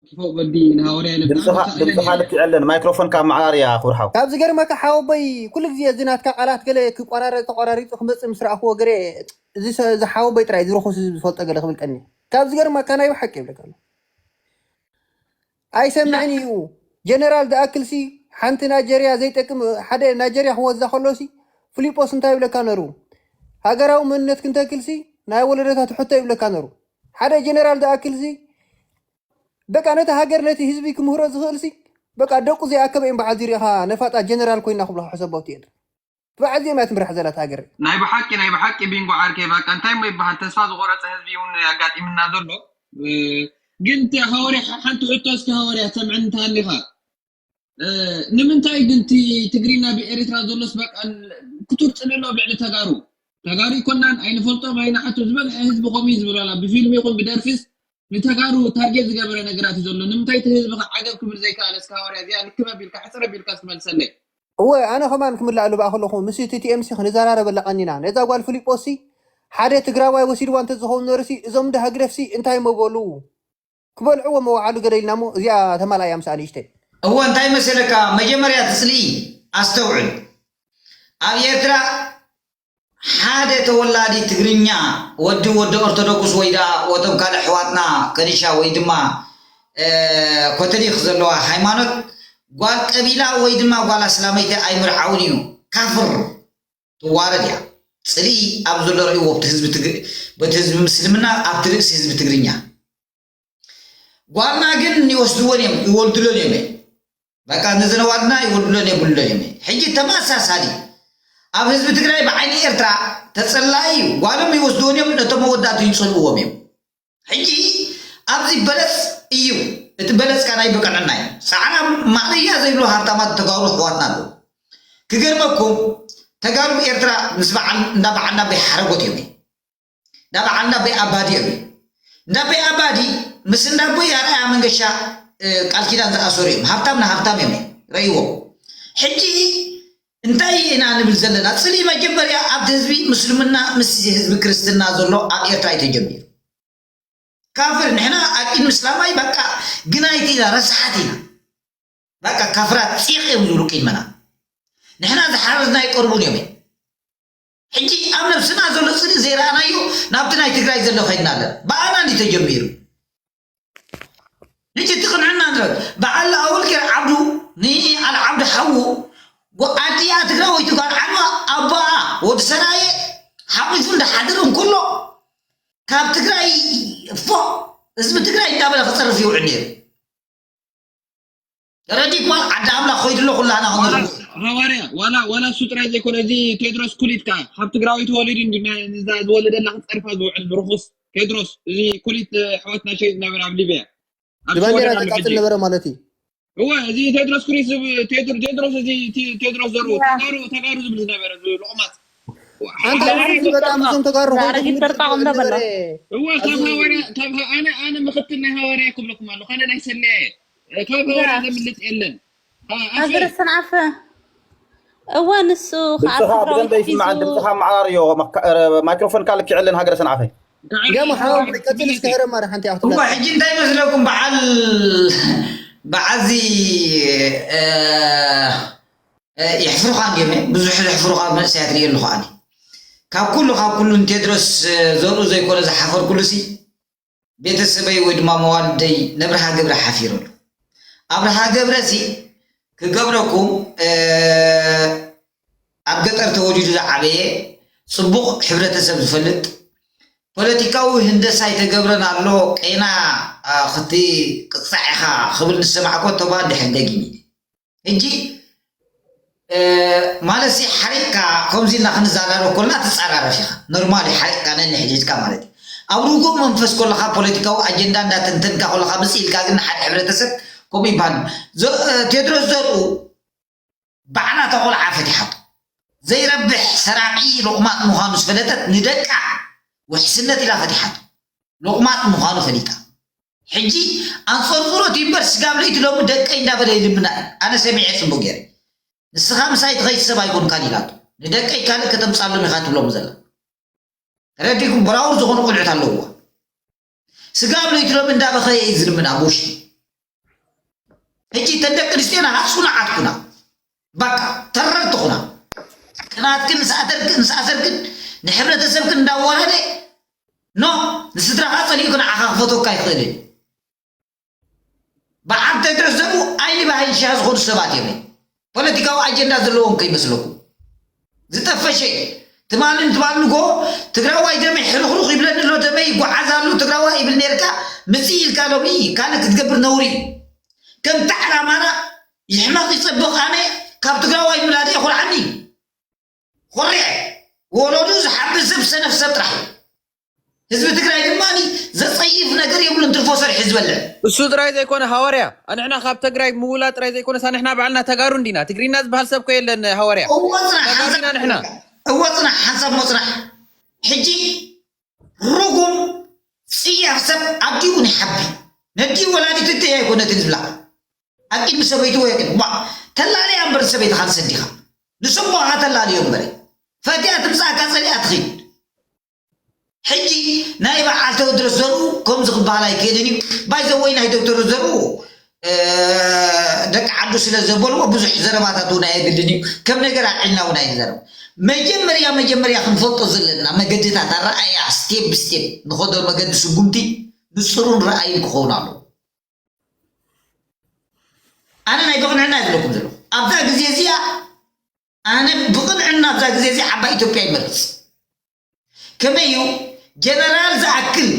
ፎቅ በዲ ንሃወርያ ኢለ ድምፅኻ ብጣዕሚ ድምፅኻ ልክዕ የለን። ማይክሮፎን ካብ መዓራርያ ክብርሓው። ካብ ዝገርመካ ሓወቦይ፣ ኩሉ ግዜ እዚ ናትካ ቃላት ገለ ክቆራረጥ ተቆራሪጡ ክመፅእ ምስ ረኣኽዎ ገለ፣ እዚ ሰ- እዚ ሓወቦይ ጥራይ እዚ ርኹስ ህዝቢ ዝፈልጦ ገለ ክብል ቀኒ። ካብ ዝገርመካ ናይ ብሓቂ ይብለካ ኣሎ። ኣይሰምዕን እዩ። ጀነራል ዝኣክልሲ ሓንቲ ናይጀርያ ዘይጠቅም፣ ሓደ ናይጀርያ ክወዛ ከሎሲ ፍሊጶስ እንታይ ይብለካ ነሩ? ሃገራዊ መንነት ክንተክልሲ ናይ ወለዶታት ሕቶ ይብለካ ነሩ። ሓደ ጀነራል ዝኣክልሲ በቃ ነቲ ሃገር ነቲ ህዝቢ ክምህሮ ዝኽእልሲ በቃ ደቁ ዘይኣከበ እዮም በዓል ዚሪኻ ነፋጣ ጀነራል ኮይና ክብሎ ሕሰቦት እየ። በዓል ዚኦም እያ ትምራሕ ዘላት ሃገር። ናይ ብሓቂ ናይ ብሓቂ ቢንጎ ዓርከይ በቃ እንታይ እሞ ይበሃል ተስፋ ዝቆረፀ ህዝቢ እውን ኣጋጢምና ዘሎ። እ፣ ግን እቲ ሃወርያ ሓንቲ ሕቶ እስኪ ሃወርያ ሰምዕኒ እንተሃሊኻ እ፣ ንምንታይ ግን እቲ ትግርኛ ብኤርትራ ዘሎስ በቃ ክቱር ጽልሎ ኣብ ልዕሊ ተጋሩ? ተጋሩ ይኮናን ኣይንፈልጦም ኣይንሓቱ ዝበዝሐ ህዝቢ ከምኡ እዩ ዝብል ዋላ ብፊልም ይኹን ብደርፊስ ንተጋሩ ታርጌት ዝገበረ ነገራት እዩ ዘሎ። ንምንታይ እቲ ህዝቢ ከ ዓገብ ክብል ዘይከኣለ? እስከ ሃዋርያ እዚኣ ልክብ ኣቢልካ ሕጽር ኣቢልካ እስኪ መልሰለይ። እወ ኣነ ከማን ክምላእ ልብኣ ከለኹ ምስ እቲ ቲኤምሲ ክንዘራረበላ ቀኒና ነዛ ጓል ፊሊጶስ ሲ ሓደ ትግራዋይ ወሲድዋ እንተዝኸውን ነርሲ እዞም እንዳ ህግደፍሲ እንታይ መበሉ? ክበልዕዎ መውዓሉ ገለ ኢልና እሞ እዚኣ ተማልኣያ ምስኣ ንእሽተይ። እወ እንታይ መሰለካ መጀመርያ ትጽልኢ ኣስተውዕል ኣብ ኤርትራ ሓደ ተወላዲ ትግርኛ ወዲ ወዲ ኦርቶዶክስ ወይ ደኣ ወቶም ካልእ ኣሕዋትና ከኒሻ ወይ ድማ እ፣ ኮተሊክ ዘለዋ ሃይማኖት ጓል ቀቢላ ወይ ድማ ጓል ኣስላመይቲ ኣይምርዓውን እዩ ካፍር ትዋረድ እያ ጽልኢ ኣብ ዘሎ ርእይዎ በቲ ህዝቢ ትግ- በቲ ህዝቢ ምስልምና ኣብቲ ርእሲ ህዝቢ ትግርኛ ጓልና ግን ይወስድወን እዮም ይወልድሎን እዮም በቃ ነዘን ኣዋልድና ይወልድሎን የብሉሎን እዮም ሕጂ ተመሳሳሊ ኣብ ህዝቢ ትግራይ ብዓይኒ ኤርትራ ተጸላኢ እዩ ጓሎም ይወስድወን እዮም ነቶም መወዳእቱ ይጸልእዎም እዮም ሕጂ ኣብዚ በለጽ እዩ እቲ በለጽ ካና ይብቅዐና እዩ ጻዕና ማዕለያ ዘይብሉ ሃብታማት ተጋሩ ኣሕዋትና ኣለዉ ክገርመኩም ተጋሩ ኤርትራ ምስ በዓል እንዳ በዓል ናበይ ሓረጎት እዮም እንዳ በዓል ናበይ ኣባዲ እዮም እንዳ በይ ኣባዲ ምስ እንዳ ቦይ ኣርኣያ መንገሻ እ፣ ቃል ኪዳን ዝኣሰሩ እዮም ሃብታም ንሃብታም እዮም ረእይዎም ሕጂ እንታይ ኢና ንብል ዘለና ፅሊ መጀመርያ ኣብቲ ህዝቢ ምስልምና ምስ ህዝቢ ክርስትና ዘሎ ኣብ ኤርትራ እዩ ተጀሚሩ ካፍር ንሕና ኣብ ኢድ ምስላማይ በቃ ግናይቲ ኢና ረስሓት ኢና በቃ ካፍራት ፂቕ እዮም ዝብሉ ቅድመና ንሕና ዝሓረድና ይቀርቡን እዮም ሕጂ ኣብ ነብስና ዘሎ ፅሊ ዘይረኣናዮ ናብቲ ናይ ትግራይ ዘሎ ከይድና ኣለና ብኣና እንዲ ተጀሚሩ ሕጂ እቲ ቅንዕና ንረብ በዓል ኣወልጌር ዓብዱ ንኣል ዓብዱ ሓዉ ኣዲኣ ትግራወይቲ ጓል ዓድዋ ኣቦኣ ወዲ ሰራየ ሓቂፉ እንዳሓደረ እንከሎ ካብ ትግራይ ፎ ህዝቢ ትግራይ እንዳበለ ክፀርፍ ይውዕል ነይሩ ረዲት ማለት ዓዲ ኣምላኽ ኮይዱ ኣሎ ኩላህና ክንርኩ ሃዋርያ ዋላ ዋላ እሱ ጥራይ ዘይኮነ እዚ ቴድሮስ ኩሊት ከዓ ካብ ትግራዊ ተወሊዱ እንዲ ነዛ ዝወለደላ ክፀርፋ ዝውዕል ብርኹስ ቴድሮስ እዚ ኩሊት ኣሕዋትና ሸይጥ ነበር ኣብ ሊብያ ኣብ ብባንዴራ ዝወለዳሉ ዝቃጽል ሕጂ ነበረ ማለት እዩ። እወ እዚ ቴድሮስ ኩሊት ዝብ- ቴድሮ- ቴድሮስ እዚ ቲ- ቴድሮስ ዘሩ ተጋሩ ተጋሩ ዝብል ዝነበረ እዚ ሎቕማጽ ኣንተ ኣረጊት እዚ በጣም እዞም ተጋሩ ኮይኑ ኣረጊት ዝምድር በርቃ ቁም ነበረ። ነበረ። እወ ካብ እዚ ሃዋርያ ካብ ሃ- ኣነ ኣነ ምክትል ናይ ሃዋርያ ክብለኩም ኣለኹ ኣነ ናይ ሰለየ ካብ ሃዋርያ ዘምልጥ የለን። ሃገረ ሰንዓፈ እወ ንሱ ከዓ ድምፅኻ ትግራዊ ብደንብ ይስማዕ ሒዙ ድምፅኻ መዓራርዮ ማይክሮፎንካ ልክዕ የለን ሃገረ ሰንዓፈ ገሙ ሓወቦይ ቀፅል እስከ ህረም ማረ ሓንቲ እዋ ኣፍትና ሕጂ እንታይ መስለኩም በዓል በዓዚ የሕፍሩኻ እንዲዮም ብዙሕ ዘሕፍሩኻ መንእሰያት ርእየ ኣለኹ ኣነ ካብ ኩሉ ካብ ኩሉ ንቴድሮስ ዘርኡ ዘይኮነ ዝሓፈርኩሉ ሲ ቤተሰበይ ወይ ድማ መዋልደይ ነብርሃ ገብረ ሓፊሩ ኣሎ ኣብርሃ ገብረ ሲ ክገብረኩም ኣብ ገጠር ተወሊዱ ዝዓበየ ፅቡቕ ሕብረተሰብ ዝፈልጥ ፖለቲካዊ ህንደሳ ይተገብረን ኣሎ ቄና ክቲ ቅፃዕ ኢኻ ክብል ንሰማዕኮ ተባ እንድሕር ደጊም ሕጂ ማለት ሲ ሓሪቕካ ከምዚ ኢልና ክንዘራረብ ኮልና ትፀራረፍ ኢኻ ኖርማል ሓሪቕካ ነንሕድሕድካ ማለት እዩ ኣብ ርጉእ መንፈስ ኮለካ ፖለቲካዊ ኣጀንዳ እንዳተንተንካ ኮለካ ብፅ ኢልካ ግን ንሓደ ሕብረተሰብ ከምኡ ይበሃል ቴድሮስ ዘርኡ ባዕላ ተቆልዓ ፈቲሓቶ ዘይረብሕ ሰራቂ ሎቕማጥ ምዃኑ ዝፈለጠት ንደቃ ውሕስነት ኢላ ፈቲሓቶ ሎቕማጥ ምዃኑ ፈሊጣ ሕጂ ኣንፀርፅሮት ይምበር ስጋብ ለይቲ ሎሚ ደቀይ እንዳበለ ይልምና እዩ ኣነ ሰሚዐ ፅቡቅ ገይረ ንስኻ ምሳይ ትኸይድ ሰብ ኣይኮንካን ኢላቶ ንደቀይ ካልእ ከተምፃሎም ኢኻ ትብሎም ዘላ ረዲኩም ብራውር ዝኾኑ ቆልዑት ኣለውዋ ስጋብ ለይቲ ሎሚ እንዳበኸየ እዩ ዝልምና ብውሽጢ ሕጂ እተን ደቂ ኣንስትዮና ሃሱናዓት ኩና፣ በቃ ተረርቲ ኩና። ቅናትክን ንስኣተርክን ንስኣሰርክን ንሕብረተሰብክን እንዳዋረደ ኖ ንስድራኻ ጸሊኡክ ንዓኻ ክፈትወካ ኣይኽእልን። በዓል ቴድሮስ ዘርኡ ኣይኒ ባህይን ሽያ ዝኾኑ ሰባት እዮም። ፖለቲካዊ ኣጀንዳ ዘለዎም ከይመስለኩም። ዝጠፈሸ ትማልን ትማል ንጎ ትግራዋይ ደመይ ሕርኽሩኽ ይብለኒ ኣሎ፣ ደመይ ይጓዓዝ ኣሎ ትግራዋይ ይብል ነርካ። ምጽእ ኢልካ ሎሚ ካልእ ክትገብር ነውሪ እዩ። ከምቲ ዓላማና ይሕመቕ ይጸብቕ ኣነ ካብ ትግራዋይ ምላደ የኹርዓኒ። ኮሪዐ ወለዱ ዝሓብር ሰብ ሰነፍ ሰብ ጥራሕ እዩ። ህዝቢ ትግራይ ድማ ዘጸይፍ ነገር የብሉን፣ ትርፎ ሰሪሑ ዝበልዕ። እሱ ጥራይ ዘይኮነ ሃዋርያ፣ ኣንሕና ካብ ትግራይ ምውላ ጥራይ ዘይኮነስ ኣንሕና ባዕልና ተጋሩ እንዲና። ትግርኛ ዝበሃል ሰብ እኮ የለን ሃዋርያ። እዎ ጽናሕ ተጋሩ ኢና ሓንሳብ ንሕና። እዎ ጽናሕ ሓንሳብ ሞ ጽናሕ። ሕጂ ርጉም ጽያፍ ሰብ ኣዲኡ ንሓቢ ነዲኡ ወላዲት እተይ ኣይኮነትን ዝብላ ኣብ ቅድሚ ሰበይቱ ወይ ግን ዋ ተላልያ እምበር ሰበይትኻ ትሰዲኻ ንስሞኻ ተላልዮ እምበር ፈትያ ትምጻእካ ጸሊኣ ትኺድ። ሕጂ ናይ በዓል ተወድረስ ዘርኡ ከምዚ ክበሃል ኣይክእልን እዩ። ባይዘወይ ናይ ዶክተር ዘርኡ ደቂ ዓዱ ስለ ዘበልዎ ብዙሕ ዘረባታት እውን ኣየግድን እዩ። ከም ነገር ኣልዒልና እውን ኣይንዘረብ። መጀመርያ መጀመርያ ክንፈልጦ ዘለና መገድታት ኣረኣያ ስቴፕ ብስቴፕ ንኸዶ መገዲ ስጉምቲ ንፅሩን ረኣይን ክኸውን ኣለዎ። ኣነ ናይ ብቕንዕና ይብለኩም ዘለኹ ኣብዛ ግዜ እዚኣ ኣነ ብቕንዕና ኣብዛ ግዜ እዚኣ ዓባይ ኢትዮጵያ ይመርፅ። ከመይ እዩ ጀነራል ዝኣክል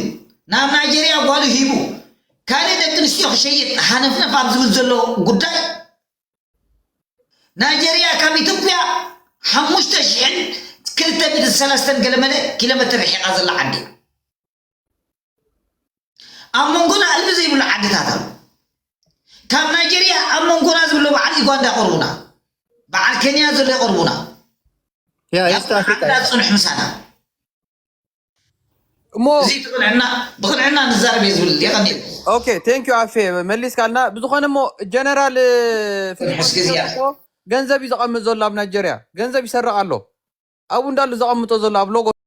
ናብ ናይጀርያ ጓሉ ሂቡ ካልእ ደቂ ኣንስትዮ ክሸይጥ ሃነፍነፍ ኣብ ዝብል ዘሎ ጉዳይ ናይጀርያ ካብ ኢትዮጵያ ሓሙሽተ ሽሕን ክልተ ሚእትን ሰለስተን ገለመለ ኪሎ ሜትር ርሒቓ ዘላ ዓዲ እያ። ኣብ መንጎና እልቢ ዘይብሉ ዓድታት ኣሎ። ካብ ናይጀርያ ኣብ መንጎና ዝብሎ በዓል ዩጋንዳ ይቐርቡና፣ በዓል ኬንያ ዘሎ ይቐርቡና። ያ ኢስት ኣፍሪካ ዓዳ ፅኑሕ ምሳና እሞ እዚ ብቕንዕና ብቕንዕና ንዛረብ እየ ዝብል የቐኒል። ኦኬ ቴንክ ዩ ኣፌ መሊስካልና። ብዝኾነ እሞ ጀነራል ፊሊፖስ ሕስኪ እዚኣ። ገንዘብ እዩ ዘቐምጥ ዘሎ ኣብ ናይጀርያ ገንዘብ ይሰርቕ ኣሎ። ኣብኡ እንዳሉ ዘቐምጦ ዘሎ ኣብ ሎጎ